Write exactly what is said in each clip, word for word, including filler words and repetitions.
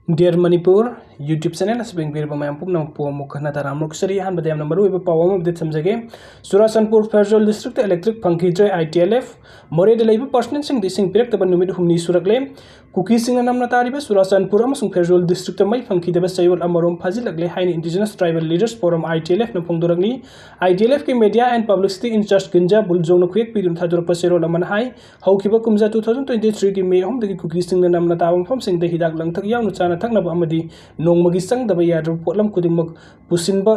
Dear Manipur YouTube channel ꯑꯁꯤ ꯌꯦꯡꯕꯤꯔꯤꯕ ꯃꯌꯥꯝ ꯄꯨꯝꯅꯃꯛꯄꯨ ꯑꯃꯨꯛ ꯍꯟꯅ ꯇꯔꯥꯝꯅ ꯑꯣꯛꯆꯔꯤ꯫ ꯑꯍꯥꯟꯕꯗ ꯌꯥꯝꯅ ꯃꯔꯨꯑꯣꯏꯕ ꯄꯥꯎ ꯑꯃ update ꯊꯝꯖꯒꯦ꯫ Churachandpur Pherzawl district electric ꯐꯪꯈꯤꯗ꯭ꯔꯦ꯫ I T L F ꯃꯣꯔꯦꯗ ꯂꯩꯕ personnel ꯁꯤꯡꯗ ꯏꯁꯤꯡ ꯄꯤꯔꯛꯇꯕ ꯅꯨꯃꯤꯠ ꯍꯨꯝꯅꯤ ꯁꯨꯔꯛꯂꯦ꯫ ꯀꯨꯀꯤꯁꯤꯡꯅ ꯅꯝꯅ ꯇꯥꯔꯤꯕ ꯆꯨꯔꯥꯆꯥꯟꯄꯨꯔ ꯑꯃꯁꯨꯡ ꯐꯦꯔꯖꯣꯜ district ꯇ ꯃꯩ ꯐꯪꯈꯤꯗꯕ ꯆꯌꯣꯜ ꯑꯃꯔꯣꯝ ꯐꯥꯖꯤꯜꯂꯛꯂꯦ ꯍꯥꯏꯅ Indigenous Tribal Leaders Forum, I T L F ꯅ ꯐꯣꯡꯗꯣꯔꯛꯂꯤ꯫ I T L F ꯀꯤ Media and Publicity in Charge ꯒꯤꯟꯖꯥ ꯕꯨꯜꯖꯣꯡꯅ ꯈꯨꯌꯦꯛ ꯄꯤꯗꯨꯅ ꯊꯥꯗꯣꯔꯛꯄ ꯆꯦꯔꯣꯜ ꯑꯃꯅ ꯍꯥꯏ, ꯍꯧꯈꯤꯕ ꯀꯨꯝꯖꯥ two thousand twenty three ꯒꯤ May ꯑꯍꯨꯝꯗꯒꯤ ꯀꯨꯀꯤꯁꯤꯡꯅ ꯅꯝꯅ ꯇꯥꯕ ꯃꯐꯝꯁꯤꯡꯗ ꯍꯤꯗꯥꯛ ꯂꯥꯡꯊꯛ ꯌꯥꯎꯅ ꯆꯥꯅ ꯊꯛꯅꯕ ꯑꯃꯗꯤ ꯅꯣꯡꯃꯒꯤ ꯆꯪꯗꯕ ꯌꯥꯗ꯭ꯔꯕ ꯄꯣꯠꯂꯝ ꯈꯨꯗꯤꯡꯃꯛ ꯄꯨꯁꯤꯟꯕ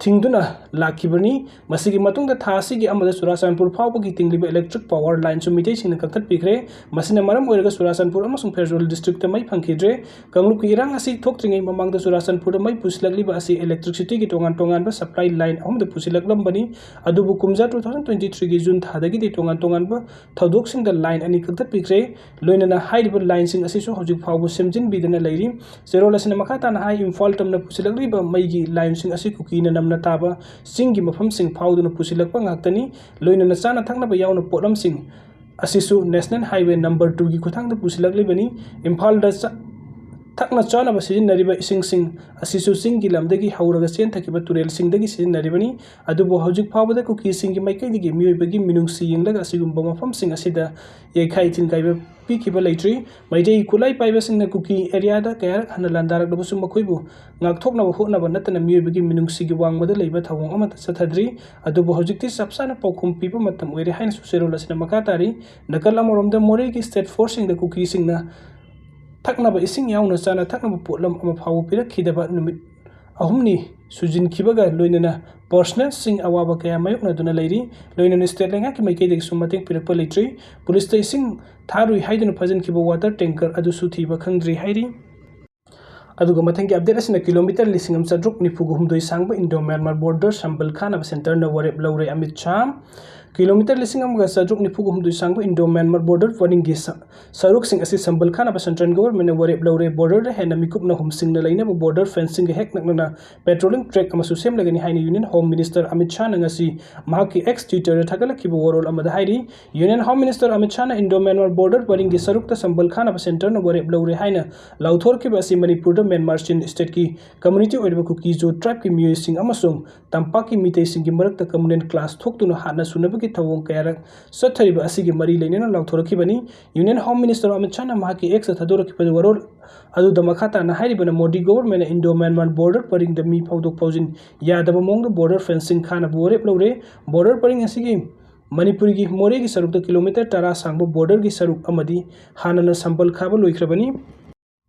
ꯊꯤꯡꯗꯨꯅ ꯂꯥꯛꯈꯤꯕꯅꯤ꯫ ꯃꯁꯤꯒꯤ ꯃꯇꯨꯡꯗ ꯊꯥ ꯑꯁꯤꯒꯤ ꯑꯃꯗ ꯆꯨꯔꯥꯆꯥꯟꯄꯨꯔ ꯐꯥꯎꯕꯒꯤ ꯇꯤꯡꯂꯤꯕ electric power line ꯁꯨ ꯃꯤꯇꯩꯁꯤꯡꯅ ꯀꯛꯊꯠꯄꯤꯈ꯭ꯔꯦ꯫ ꯃꯁꯤꯅ ꯃꯔꯝ ꯑꯣꯏꯔꯒ ꯆꯨꯔꯥꯆꯥꯟꯄꯨꯔ ꯑꯃꯁꯨꯡ ꯐꯦꯔꯖꯣꯜ district ꯇ ꯃꯩ ꯐꯪꯈꯤꯗ꯭ꯔꯦ꯫ ꯀꯥꯡꯂꯨꯞꯀꯤ ꯏꯔꯥꯡ ꯑꯁꯤ ꯊꯣꯛꯇ꯭ꯔꯤꯉꯩ ꯃꯃꯥꯡꯗ ꯆꯨꯔꯥꯆꯥꯟꯄꯨꯔꯗ ꯃꯩ ꯄꯨꯁꯤꯜꯂꯛꯂꯤꯕ ꯑꯁꯤ electricity ꯒꯤ ꯇꯣꯉꯥꯟ ꯇꯣꯉꯥꯟꯕ supply line ꯑꯍꯨꯝꯗ ꯄꯨꯁꯤꯜꯂꯛꯂꯝꯕꯅꯤ꯫ ꯑꯗꯨꯕꯨ ꯀꯨꯝꯖꯥ two thousand twenty three ꯒꯤ June ꯊꯥꯗꯒꯤꯗꯤ ꯇꯣꯉꯥꯟ ꯇꯣꯉꯥꯟꯕ ꯊꯧꯗꯣꯛꯁꯤꯡꯗ line ꯑꯅꯤ ꯀꯛꯊꯠꯄꯤꯈ꯭ꯔꯦ꯫ ꯂꯣꯏꯅꯅ ꯍꯥꯏꯔꯤꯕ line ꯁꯤꯡ ꯑꯁꯤꯁꯨ ꯍꯧꯖꯤꯛ ꯐꯥꯎꯕ ꯁꯦꯝꯖꯤꯟꯕꯤꯗꯅ ꯂꯩꯔꯤ꯫ ꯆꯦꯔꯣꯜ ꯑꯁꯤꯅ ꯃꯈꯥ ꯇꯥꯅ ꯍꯥꯏ, ꯏꯝꯐꯥꯜ ꯇꯝꯅ ꯄꯨꯁꯤꯜꯂꯛꯂꯤꯕ ꯃꯩꯒꯤ line ꯁꯤꯡ ꯑꯁꯤ ꯀꯨꯀꯤꯅ ꯅꯝꯅ ꯇꯥꯕ ꯆꯤꯡꯒꯤ ꯃꯐꯝꯁꯤꯡ ꯐꯥꯎꯗꯨꯅ ꯄꯨꯁꯤꯜꯂꯛꯄ ꯉꯥꯛꯇꯅꯤ꯫ ꯂꯣꯏꯅꯅ ꯆꯥꯅ ꯊꯛꯅꯕ ꯌꯥꯎꯅ ꯄꯣꯠꯂꯝꯁꯤꯡ ꯑꯁꯤꯁꯨ National Highway number two ꯒꯤ ꯈꯨꯠꯊꯥꯡꯗ ꯄꯨꯁꯤꯜꯂꯛꯂꯤꯕꯅꯤ꯫ ꯏꯝꯐꯥꯜꯗ ꯆꯥ-, ꯊꯛꯅ ꯆꯥꯅꯕ ꯁꯤꯖꯤꯟꯅꯔꯤꯕ ꯏꯁꯤꯡꯁꯤꯡ ꯑꯁꯤꯁꯨ ꯆꯤꯡꯒꯤ ꯂꯝꯗꯒꯤ ꯍꯧꯔꯒ ꯆꯦꯟꯊꯈꯤꯕ ꯇꯨꯔꯦꯜꯁꯤꯡꯗꯒꯤ ꯁꯤꯖꯤꯟꯅꯔꯤꯕꯅꯤ꯫ ꯑꯗꯨꯕꯨ ꯍꯧꯖꯤꯛ ꯐꯥꯎꯕꯗ ꯀꯨꯀꯤꯁꯤꯡꯒꯤ ꯃꯥꯏꯀꯩꯗꯒꯤ ꯃꯤꯑꯣꯏꯕꯒꯤ ꯃꯤꯅꯨꯡꯁꯤ ꯌꯦꯡꯂꯒ ꯑꯁꯤꯒꯨꯝꯕ ꯃꯐꯝꯁꯤꯡ ꯑꯁꯤꯗ ꯌꯩꯈꯥꯏ ꯊꯤꯟꯒꯥꯏꯕ ꯄꯤꯈꯤꯕ ꯂꯩꯇ꯭ꯔꯤ꯫ ꯃꯩꯇꯩ ꯈꯨꯠꯂꯥꯏ ꯄꯥꯏꯕꯁꯤꯡꯅ ꯀꯨꯀꯤ area ꯗ ꯀꯌꯥꯔꯛ ꯍꯟꯅ ꯂꯥꯟꯗꯥꯔꯛꯂꯕꯁꯨ ꯃꯈꯣꯏꯕꯨ ꯉꯥꯛꯊꯣꯛꯅꯕ ꯍꯣꯠꯅꯕ ꯅꯠꯇꯅ ꯃꯤꯑꯣꯏꯕꯒꯤ ꯃꯤꯅꯨꯡꯁꯤꯒꯤ ꯋꯥꯡꯃꯗ ꯂꯩꯕ ꯊꯧꯑꯣꯡ ꯑꯃꯠꯇ ꯆꯠꯊꯗ꯭ꯔꯤ꯫ ꯑꯗꯨꯕꯨ ꯍꯧꯖꯤꯛꯇꯤ ꯆꯞ ꯆꯥꯅ ꯄꯥꯎꯈꯨꯝ ꯄꯤꯕ ꯃꯇꯝ ꯑꯣꯏꯔꯦ ꯍꯥꯏꯅꯁꯨ ꯆꯦꯔꯣꯜ ꯑꯁꯤꯅ ꯃꯈꯥ ꯇꯥꯔꯤ꯫ ꯅꯥꯀꯜ ꯑꯃꯔꯣꯝꯗ ꯃꯣꯔꯦꯒꯤ state force ꯁꯤꯡꯗ ꯀꯨꯀꯤꯁꯤꯡꯅ ꯊꯛꯅꯕ ꯏꯁꯤꯡ ꯌꯥꯎꯅ ꯆꯥꯅ ꯊꯛꯅꯕ ꯄꯣꯠꯂꯝ ꯑꯃ ꯐꯥꯎꯕ ꯄꯤꯔꯛꯈꯤꯗꯕ ꯅꯨꯃꯤꯠ ꯑꯍꯨꯝꯅꯤ ꯁꯨꯖꯤꯟꯈꯤꯕꯒ ꯂꯣꯏꯅꯅ personnel ꯁꯤꯡ ꯑꯋꯥꯕ ꯀꯌꯥ ꯃꯥꯌꯣꯛꯅꯗꯨꯅ ꯂꯩꯔꯤ꯫ ꯂꯣꯏꯅꯅ state ꯂꯩꯉꯥꯛꯀꯤ ꯃꯥꯏꯀꯩꯗꯒꯤꯁꯨ ꯃꯇꯦꯡ ꯄꯤꯔꯛꯄ ꯂꯩꯇ꯭ꯔꯤ꯫ ꯄꯨꯂꯤꯁꯇ ꯏꯁꯤꯡ ꯊꯥꯔꯨꯏ ꯍꯥꯏꯗꯨꯅ ꯐꯥꯖꯤꯟꯈꯤꯕ water tanker ꯑꯗꯨꯁꯨ ꯊꯤꯕ ꯈꯪꯗ꯭ꯔꯤ ꯍꯥꯏꯔꯤ꯫ ꯑꯗꯨꯒ ꯃꯊꯪꯒꯤ update ꯑꯁꯤꯅ kilometre ꯂꯤꯁꯤꯡ ꯑꯃ ꯆꯥꯇ꯭ꯔꯨꯛ ꯅꯤꯐꯨꯒ ꯍꯨꯝꯗꯣꯏ ꯁꯥꯡꯕ Indo Myanmar border ꯁꯝꯕꯜ ꯈꯥꯅꯕ centre ꯅ ꯋꯥꯔꯦꯞ ꯂꯧꯔꯦ꯫ ꯑꯃꯤꯠ ꯁꯥꯍ꯫ ꯀꯤꯂꯣꯃꯤꯇꯔ ꯂꯤꯁꯤꯡ ꯑꯃꯒ ꯆꯥꯇ꯭ꯔꯨꯛ ꯅꯤꯐꯨꯒ ꯍꯨꯝꯗꯣꯏ ꯁꯥꯡꯕ ꯏꯟꯗꯣ ꯃ꯭ꯌꯥꯟꯃꯥꯔ ꯕꯣꯔꯗꯔ ꯄꯔꯤꯡꯒꯤ ꯁ-, ꯁꯔꯨꯛꯁꯤꯡ ꯑꯁꯤ ꯁꯝꯕꯜ ꯈꯥꯅꯕ ꯁꯦꯟꯇ꯭ꯔꯦꯜ ꯒꯣꯚꯔꯟꯃꯦꯟꯠꯅ ꯋꯥꯔꯦꯞ ꯂꯧꯔꯦ꯫ ꯕꯣꯔꯗꯔꯗ ꯍꯦꯟꯅ ꯃꯤꯀꯨꯞꯅ ꯍꯨꯝꯁꯤꯡꯅ ꯂꯩꯅꯕ ꯕꯣꯔꯗꯔ ꯐꯦꯟꯁꯤꯡꯒ ꯍꯦꯛ ꯅꯛꯅꯅ ꯄꯦꯇ꯭ꯔꯣꯂꯤꯡ ꯇ꯭ꯔꯦꯛ ꯑꯃꯁꯨ ꯁꯦꯝꯂꯒꯅꯤ ꯍꯥꯏꯅ ꯌꯨꯅꯤꯌꯟ ꯍꯣꯝ ꯃꯤꯅꯤꯁꯇꯔ ꯑꯃꯤꯠ ꯁꯥꯍꯅ ꯉꯁꯤ ꯃꯍꯥꯛꯀꯤ ꯑꯦꯛꯁ ꯇ꯭ꯋꯤꯇꯔꯗ ꯊꯥꯒꯠꯂꯛꯈꯤꯕ ꯋꯥꯔꯣꯜ ꯑꯃꯗ ꯍꯥꯏꯔꯤ꯫ ꯌꯨꯅꯤꯌꯟ ꯍꯣꯝ ꯃꯤꯅꯤꯁꯇꯔ ꯑꯃꯤꯠ ꯁꯥꯍꯅ ꯏꯟꯗꯣ ꯃ꯭ꯌꯥꯟꯃꯥꯔ ꯕꯣꯔꯗꯔ ꯄꯔꯤꯡꯒꯤ ꯁꯔꯨꯛꯇ ꯁꯝꯕꯜ ꯈꯥꯅꯕ ꯁꯦꯟꯇꯔꯅ ꯋꯥꯔꯦꯞ ꯂꯧꯔꯦ ꯍꯥꯏꯅ ꯂꯥꯎꯊꯣꯔꯛꯈꯤꯕ ꯑꯁꯤ ꯃꯅꯤꯄꯨꯔꯗ ꯃ꯭ꯌꯥꯟꯃꯥꯔ ꯆꯤꯟ ꯁ꯭ꯇꯦꯠꯀꯤ ꯀꯝꯃ꯭ꯌꯨꯅꯤꯇꯤ ꯑꯣꯏꯔꯤꯕ ꯀꯨꯀꯤ ꯖꯣ ꯇ꯭ꯔꯥꯏꯕꯀꯤ ꯃꯤꯑꯣꯏꯁꯤꯡ ꯑꯃꯁꯨꯡ ꯇꯝꯄꯥꯛꯀꯤ ꯃꯤꯇꯩꯁꯤꯡꯒꯤ ꯃꯔꯛꯇ ꯀꯝꯃꯨꯅꯦꯜ ꯀ꯭ꯂꯥꯁ ꯊꯣꯛꯇꯨꯅ ꯍꯥꯠꯅ ꯁꯨꯅꯕꯒꯤ ꯊꯧꯑꯣꯡ ꯀꯌꯥꯔꯛ ꯆꯠꯊꯔꯤꯕ ꯑꯁꯤꯒꯤ ꯃꯔꯤ ꯂꯩꯅꯅ ꯂꯥꯎꯊꯣꯔꯛꯈꯤꯕꯅꯤ꯫ ꯌꯨꯅꯤꯌꯟ ꯍꯣꯝ ꯃꯤꯅꯤꯁꯇꯔ ꯑꯃꯤꯠ ꯁꯥꯍꯅ ꯃꯍꯥꯛꯀꯤ ꯑꯦꯛꯁꯇ ꯊꯥꯗꯣꯔꯛꯈꯤꯕ ꯋꯥꯔꯣꯜ ꯑꯗꯨꯗ ꯃꯈꯥ ꯇꯥꯅ ꯍꯥꯏꯔꯤꯕꯅ, ꯃꯣꯗꯤ ꯒꯣꯚꯔꯟꯃꯦꯟꯠꯅ ꯏꯟꯗꯣ ꯃ꯭ꯌꯥꯟꯃꯥꯔ ꯕꯣꯔꯗꯔ ꯄꯔꯤꯡꯗ ꯃꯤ ꯐꯥꯎꯗꯣꯛ ꯐꯥꯎꯖꯤꯟ ꯌꯥꯗꯕ ꯃꯑꯣꯡꯗ ꯕꯣꯔꯗꯔ ꯐꯦꯟꯁꯤꯡ ꯈꯥꯅꯕ ꯋꯥꯔꯦꯞ ꯂꯧꯔꯦ꯫ ꯕꯣꯔꯗꯔ ꯄꯔꯤꯡ ꯑꯁꯤꯒꯤ ꯃꯅꯤꯄꯨꯔꯒꯤ ꯃꯣꯔꯦꯒꯤ ꯁꯔꯨꯛꯇ ꯀꯤꯂꯣꯃꯤꯇꯔ ꯇꯔꯥ ꯁꯥꯡꯕ ꯕꯣꯔꯗꯔꯒꯤ ꯁꯔꯨꯛ ꯑꯃꯗꯤ ꯍꯥꯟꯅꯅ ꯁꯝꯕꯜ ꯈꯥꯕ ꯂꯣꯏꯈ꯭ꯔꯕꯅꯤ꯫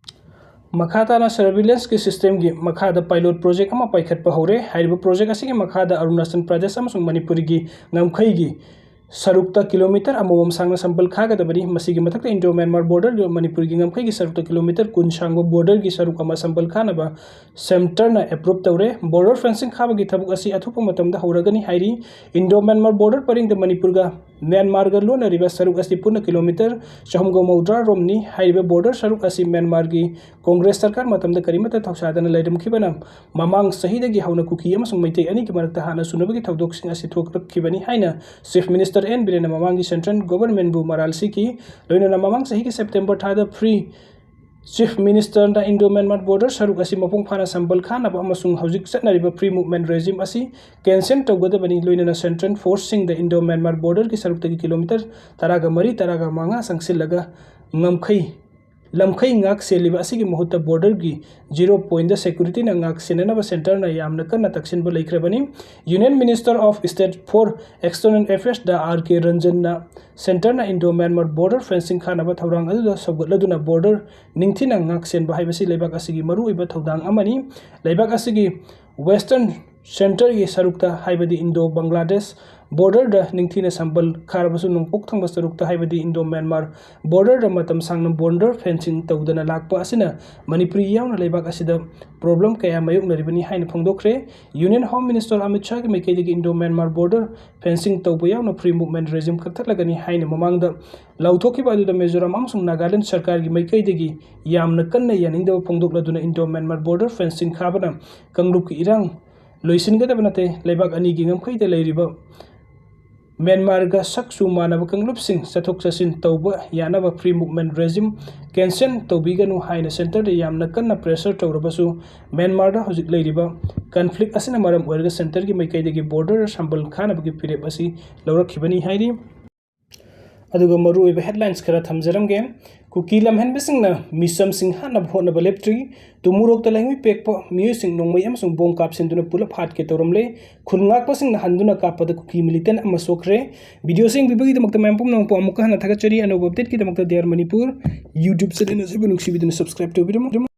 ꯃꯈꯥ ꯇꯥꯅ ꯁꯔꯚꯤꯂꯦꯟꯁꯀꯤ ꯁꯤꯁꯇꯦꯝꯒꯤ ꯃꯈꯥꯗ ꯄꯥꯏꯂꯣꯠ ꯄ꯭ꯔꯣꯖꯦꯛ ꯑꯃ ꯄꯥꯏꯈꯠꯄ ꯍꯧꯔꯦ꯫ ꯍꯥꯏꯔꯤꯕ ꯄ꯭ꯔꯣꯖꯦꯛ ꯑꯁꯤꯒꯤ ꯃꯈꯥꯗ ꯑꯔꯨꯅꯥꯆꯜ ꯄ꯭ꯔꯗꯦꯁ ꯑꯃꯁꯨꯡ ꯃꯅꯤꯄꯨꯔꯒꯤ ꯉꯝꯈꯩꯒꯤ ꯁꯔꯨꯛꯇ ꯀꯤꯂꯣꯃꯤꯇꯔ ꯑꯃꯃꯝ ꯁꯥꯡꯅ ꯁꯝꯕꯜ ꯈꯥꯒꯗꯕꯅꯤ꯫ ꯃꯁꯤꯒꯤ ꯃꯊꯛꯇ ꯏꯟꯗꯣ ꯃ꯭ꯌꯥꯟꯃꯥꯔ ꯕꯣꯔꯗꯔꯒꯤ ꯃꯅꯤꯄꯨꯔꯒꯤ ꯉꯝꯈꯩꯒꯤ ꯁꯔꯨꯛꯇ ꯀꯤꯂꯣꯃꯤꯇꯔ ꯀꯨꯟ ꯁꯥꯡꯕ ꯕꯣꯔꯗꯔꯒꯤ ꯁꯔꯨꯛ ꯑꯃ ꯁꯝꯕꯜ ꯈꯥꯅꯕ ꯁꯦꯟꯇꯔꯅ ꯑꯦꯄ꯭ꯔꯨꯞ ꯇꯧꯔꯦ꯫ ꯕꯣꯔꯗꯔ ꯐꯦꯟꯁꯤꯡ ꯈꯥꯕꯒꯤ ꯊꯕꯛ ꯑꯁꯤ ꯑꯊꯨꯕ ꯃꯇꯝꯗ ꯍꯧꯔꯒꯅꯤ ꯍꯥꯏꯔꯤ꯫ ꯏꯟꯗꯣ ꯃ꯭ꯌꯥꯟꯃꯥꯔ ꯕꯣꯔꯗꯔ ꯄꯔꯤꯡꯗ ꯃꯅꯤꯄꯨꯔꯒ ꯃ꯭ꯌꯥꯟꯃꯥꯔꯒ ꯂꯣꯟꯅꯔꯤꯕ ꯁꯔꯨꯛ ꯑꯁꯤ ꯄꯨꯟꯅ ꯀꯤꯂꯣꯃꯤꯇꯔ ꯆꯍꯨꯝꯒ ꯃꯧꯗ꯭ꯔꯥ ꯔꯣꯝꯅꯤ꯫ ꯍꯥꯏꯔꯤꯕ ꯕꯣꯔꯗꯔ ꯁꯔꯨꯛ ꯑꯁꯤ ꯃ꯭ꯌꯥꯟꯃꯥꯔꯒꯤ ꯀꯣꯡꯒ꯭ꯔꯦꯁ ꯁꯔꯀꯥꯔ ꯃꯇꯝꯗ ꯀꯔꯤꯃꯠꯇ ꯊꯧꯁꯥꯗꯅ ꯂꯩꯔꯝꯈꯤꯕꯅ ꯃꯃꯥꯡ ꯆꯍꯤꯗꯒꯤ ꯍꯧꯅ ꯀꯨꯀꯤ ꯑꯃꯁꯨꯡ ꯃꯩꯇꯩ ꯑꯅꯤꯒꯤ ꯃꯔꯛꯇ ꯍꯥꯟꯅ ꯁꯨꯅꯕꯒꯤ ꯊꯧꯗꯣꯛꯁꯤꯡ ꯑꯁꯤ ꯊꯣꯛꯂꯛꯈꯤꯕꯅꯤ ꯍꯥꯏꯅ ꯆꯤꯐ ꯃꯤꯅꯤꯁꯇꯔ ꯑꯦꯟ ꯕꯤꯔꯦꯟꯅ ꯃꯃꯥꯡꯒꯤ ꯁꯦꯟꯇ꯭ꯔꯦꯜ ꯒꯣꯚꯔꯟꯃꯦꯟꯠꯕꯨ ꯃꯔꯥꯜ ꯁꯤꯈꯤ꯫ ꯂꯣꯏꯅꯅ ꯃꯃꯥꯡ ꯆꯍꯤꯒꯤ ꯁꯦꯞꯇꯦꯝꯕꯔ ꯊꯥꯗ ꯐ꯭ꯔꯤ ꯆꯤꯐ ꯃꯤꯅꯤꯁꯇꯔꯅ ꯏꯟꯗꯣ ꯃ꯭ꯌꯥꯟꯃꯥꯔ ꯕꯣꯔꯗꯔ ꯁꯔꯨꯛ ꯑꯁꯤ ꯃꯄꯨꯡ ꯐꯥꯅ ꯁꯝꯕꯜ ꯈꯥꯅꯕ ꯑꯃꯁꯨꯡ ꯍꯧꯖꯤꯛ ꯆꯠꯅꯔꯤꯕ ꯐ꯭ꯔꯤ ꯃꯨꯚꯃꯦꯟꯠ ꯔꯦꯖꯤꯝ ꯑꯁꯤ ꯀꯦꯟꯁꯦꯜ ꯇꯧꯒꯗꯕꯅꯤ꯫ ꯂꯣꯏꯅꯅ ꯁꯦꯟꯇ꯭ꯔꯦꯜ ꯐꯣꯔꯁꯁꯤꯡꯗ ꯏꯟꯗꯣ ꯃ꯭ꯌꯥꯟꯃꯥꯔ ꯕꯣꯔꯗꯔꯒꯤ ꯁꯔꯨꯛꯇꯒꯤ ꯀꯤꯂꯣꯃꯤꯇꯔ ꯇꯔꯥꯒ ꯃꯔꯤ, ꯇꯔꯥꯒ ꯃꯉꯥ ꯆꯪꯁꯤꯜꯂꯒ ꯉꯝꯈꯩ, ꯂꯝꯈꯩ ꯉꯥꯛ ꯁꯦꯜꯂꯤꯕ ꯑꯁꯤꯒꯤ ꯃꯍꯨꯠꯇ ꯕꯣꯔꯗꯔꯒꯤ ꯖꯤꯔꯣ ꯄꯣꯏꯟꯠꯇ ꯁꯦꯀ꯭ꯌꯨꯔꯤꯇꯤꯅ ꯉꯥꯛ ꯁꯦꯟꯅꯅꯕ ꯁꯦꯟꯇꯔꯅ ꯌꯥꯝꯅ ꯀꯟꯅ ꯇꯛꯁꯤꯟꯕ ꯂꯩꯈ꯭ꯔꯕꯅꯤ꯫ Union Minister of State for External Affairs ꯗ ꯑꯥꯔ ꯀꯦ ꯔꯟꯖꯟꯅ ꯁꯦꯟꯇꯔꯅ ꯏꯟꯗꯣ ꯃ꯭ꯌꯥꯟꯃꯥꯔ ꯕꯣꯔꯗꯔ ꯐꯦꯟꯁꯤꯡ ꯈꯥꯅꯕ ꯊꯧꯔꯥꯡ ꯑꯗꯨꯗ ꯁꯧꯒꯠꯂꯗꯨꯅ ꯕꯣꯔꯗꯔ ꯅꯤꯡꯊꯤꯅ ꯉꯥꯛ ꯁꯦꯟꯕ ꯍꯥꯏꯕꯁꯤ ꯂꯩꯕꯥꯛ ꯑꯁꯤꯒꯤ ꯃꯔꯨꯑꯣꯏꯕ ꯊꯧꯗꯥꯡ ꯑꯃꯅꯤ꯫ ꯂꯩꯕꯥꯛ ꯑꯁꯤꯒꯤ ꯋꯦꯁꯇꯔꯟ centreꯒꯤ ꯁꯔꯨꯛꯇ, ꯍꯥꯏꯕꯗꯤ Indo Bangladesh borderꯗ ꯅꯤꯡꯊꯤꯅ ꯁꯝꯕꯜ ꯈꯥꯔꯕꯁꯨ, ꯅꯣꯡꯄꯣꯛ ꯊꯪꯕ ꯁꯔꯨꯛꯇ, ꯍꯥꯏꯕꯗꯤ Indo Myanmar borderꯗ ꯃꯇꯝ ꯁꯥꯡꯅ border fencing ꯇꯧꯗꯅ ꯂꯥꯛꯄ ꯑꯁꯤꯅ ꯃꯅꯤꯄꯨꯔꯤ ꯌꯥꯎꯅ ꯂꯩꯕꯥꯛ ꯑꯁꯤꯗ problem ꯀꯌꯥ ꯃꯥꯌꯣꯛꯅꯔꯤꯕꯅꯤ ꯍꯥꯏꯅ ꯐꯣꯡꯗꯣꯛꯈ꯭ꯔꯦ꯫ Union Home Minister ꯑꯃꯤꯠ ꯁꯥꯍꯒꯤ ꯃꯥꯏꯀꯩꯗꯒꯤ Indo Myanmar border fencing ꯇꯧꯕ ꯌꯥꯎꯅ free movement regime ꯀꯛꯊꯠꯂꯒꯅꯤ ꯍꯥꯏꯅ ꯃꯃꯥꯡꯗ ꯂꯥꯎꯊꯣꯛꯈꯤꯕ ꯑꯗꯨꯗ ꯃꯤꯖꯣꯔꯥꯝ ꯑꯃꯁꯨꯡ ꯅꯥꯒꯥꯂꯦꯟ ꯁꯔꯀꯥꯔꯒꯤ ꯃꯥꯏꯀꯩꯗꯒꯤ ꯌꯥꯝꯅ ꯀꯟꯅ ꯌꯥꯅꯤꯡꯗꯕ ꯐꯣꯡꯗꯣꯛꯂꯗꯨꯅ Indo Myanmar border fencing ꯈꯥꯕꯅ ꯀꯥꯡꯂꯨꯞꯀꯤ ꯏꯔꯥꯡ ꯂꯣꯏꯁꯤꯟꯒꯗꯕ ꯅꯠꯇꯦ, ꯂꯩꯕꯥꯛ ꯑꯅꯤꯒꯤ ꯉꯝꯈꯩꯗ ꯂꯩꯔꯤꯕ ꯃ꯭ꯌꯥꯟꯃꯥꯔꯒ ꯁꯛ ꯆꯨ ꯃꯥꯟꯅꯕ ꯀꯥꯡꯂꯨꯞꯁꯤꯡ ꯆꯠꯊꯣꯛ ꯆꯠꯁꯤꯟ ꯇꯧꯕ ꯌꯥꯅꯕ free movement regime cancel ꯇꯧꯕꯤꯒꯅꯨ ꯍꯥꯏꯅ centreꯗ ꯌꯥꯝꯅ ꯀꯟꯅ pressure ꯇꯧꯔꯕꯁꯨ, ꯃ꯭ꯌꯥꯟꯃꯥꯔꯗ ꯍꯧꯖꯤꯛ ꯂꯩꯔꯤꯕ conflict ꯑꯁꯤꯅ ꯃꯔꯝ ꯑꯣꯏꯔꯒ centreꯒꯤ ꯃꯥꯏꯀꯩꯗꯒꯤ border ꯁꯝꯕꯜ ꯈꯥꯅꯕꯒꯤ ꯐꯤꯔꯦꯞ ꯑꯁꯤ ꯂꯧꯔꯛꯈꯤꯕꯅꯤ ꯍꯥꯏꯔꯤ꯫ ꯑꯗꯨꯒ ꯃꯔꯨꯑꯣꯏꯕ headlines ꯈꯔ ꯊꯝꯖꯔꯝꯒꯦ꯫ ꯀꯨꯀꯤ ꯂꯝꯍꯦꯟꯕꯁꯤꯡꯅ ꯃꯤꯆꯝꯁꯤꯡ ꯍꯥꯠꯅꯕ ꯍꯣꯠꯅꯕ ꯂꯦꯞꯇ꯭ꯔꯤ꯫ ꯇꯨꯃꯨꯔꯣꯛꯇ ꯂꯩꯉꯣꯏ ꯄꯦꯛꯄ ꯃꯤꯑꯣꯏꯁꯤꯡ ꯅꯣꯡꯃꯩ ꯑꯃꯁꯨꯡ bomb ꯀꯥꯞꯁꯤꯟꯗꯨꯅ ꯄꯨꯂꯞ ꯍꯥꯠꯀꯦ ꯇꯧꯔꯝꯂꯦ꯫ ꯈꯨꯟ ꯉꯥꯛꯄꯁꯤꯡꯅ ꯍꯟꯗꯨꯅ ꯀꯥꯞꯄꯗ ꯀꯨꯀꯤ militant ꯑꯃ ꯁꯣꯛꯈ꯭ꯔꯦ꯫ Video ꯑꯁꯤ ꯌꯦꯡꯕꯤꯕꯒꯤꯗꯃꯛꯇ ꯃꯌꯥꯝ ꯄꯨꯝꯅꯃꯛꯄꯨ ꯑꯃꯨꯛꯀ ꯍꯟꯅ ꯊꯥꯒꯠꯆꯔꯤ꯫ ꯑꯅꯧꯕ updateꯀꯤꯗꯃꯛꯇ D R Manipur YouTube channel ꯑꯁꯤꯕꯨ ꯅꯨꯡꯁꯤꯕꯤꯗꯨꯅ subscribe ꯇꯧꯕꯤꯔꯝꯃꯨ꯫